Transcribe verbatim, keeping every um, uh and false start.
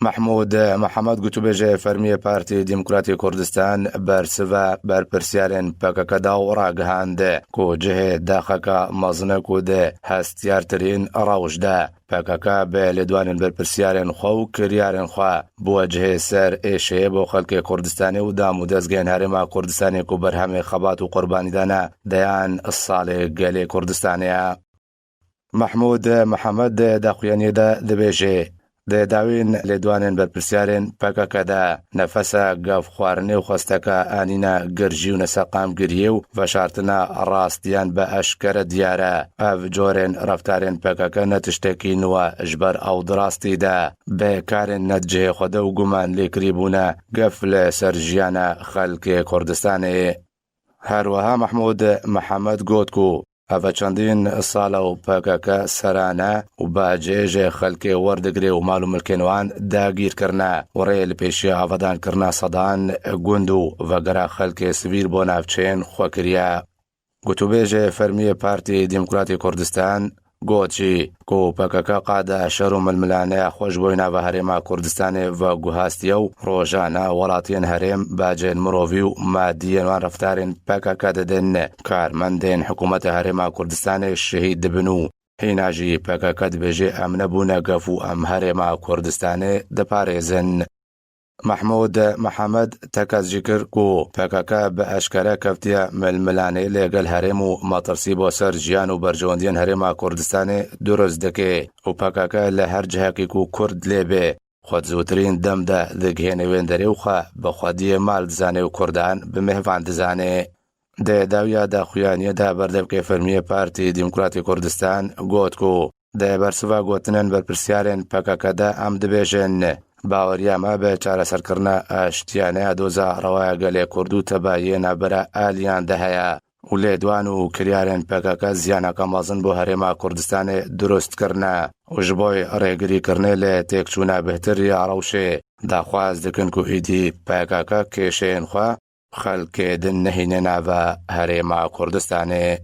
Mehmûd Mihemed, gotûbêjê fermî yê Partî Demokratî Kurdistan, bersiva berpirsiyarên P K K da û ragihand ku cihê daxeka mezin e ku di hestiyartirîn rewş de P K K bi lêdwanên berpirsiyarên xwe û kiryarên xwe biwecihê ser êşeyê bo xelkê Kurdistanê û dam û dezgehên Herêma Kurdistanê ku berhemê xebat û qurbanîdana deyan salê gelê Kurdistanê ye. Mehmûd Mihemed di daxuyaniyê de dibêje, di dawîn lêdwanên berpirsiyarên P K K de nefesa gavxwarinê û xwesteka anîna girjî û neseqamgiriyê û veşartina rastiyan bi eşkere diyar e. Ev corên reftarên P K K ne tiştekî nû e, ji ber ew di rastî de bi karên ne di cihê xwe de û guman lêkirî bûne gef li ser jiyana xelkê Kurdistanê. Her wiha Mehmûd Mihemed got ku ev çendîn sal e û P K K serane û bacê ji xelkê werdigire û mal û milkên wan dagîr kirine û rê li pêşiya avadankirina sedan gund û vegera xelkê sivîl bo navçeyên xwe kiriye. Gotûbêjê fermî yê Partî Demokratî Kurdistan got jî ku P K K qada şer û milmilaneya xwe ji bo nava Herêma Kurdistanê veguhastiye û rojane welatiyên herêm bacên mirovî û madî yên wan reftarên P K K didin, karmendên hikûmeta Herêma Kurdistanê şehîd dibin û hîna jî P K K dibêje, em nebûne gef û em Herêma Kurdistanê diparêzin. Mehmûd Mihemed tekez jî kir ku P K K bi eşkere keftiye milmilanê lê gel herêm û metirsî bo ser jiyan û berjewendiyên Herêma Kurdistanê durust dike û P K K li her cihekî ku Kurd lê bê, xwe di zûtirîn dem de digihêne wênderê û xwe bi xwediyê mal dizane û Kurdan bi mêvan dizane. Di dawiya daxuyaniyê de berdevkê fermî yê Partî Demokratî Kurdistan got ku di bersiva gotinên berpirsiyarên P K K de em dibêjin, baweriya me bi çareserkirina aştiyane ya doza rewaya gelê Kurd û tebayiyê navbera aliyan de heye û lêdwan û kiryarên P K K ziyaneke mezin bo Herêma Kurdistanê durust kirine û ji bo rêgirîkirinê li têkçûna bihtir ya rewşê daxwaz dikin ku êdî P K K kêşeyên xwe xelkê din nehîne nava Herêma Kurdistanê.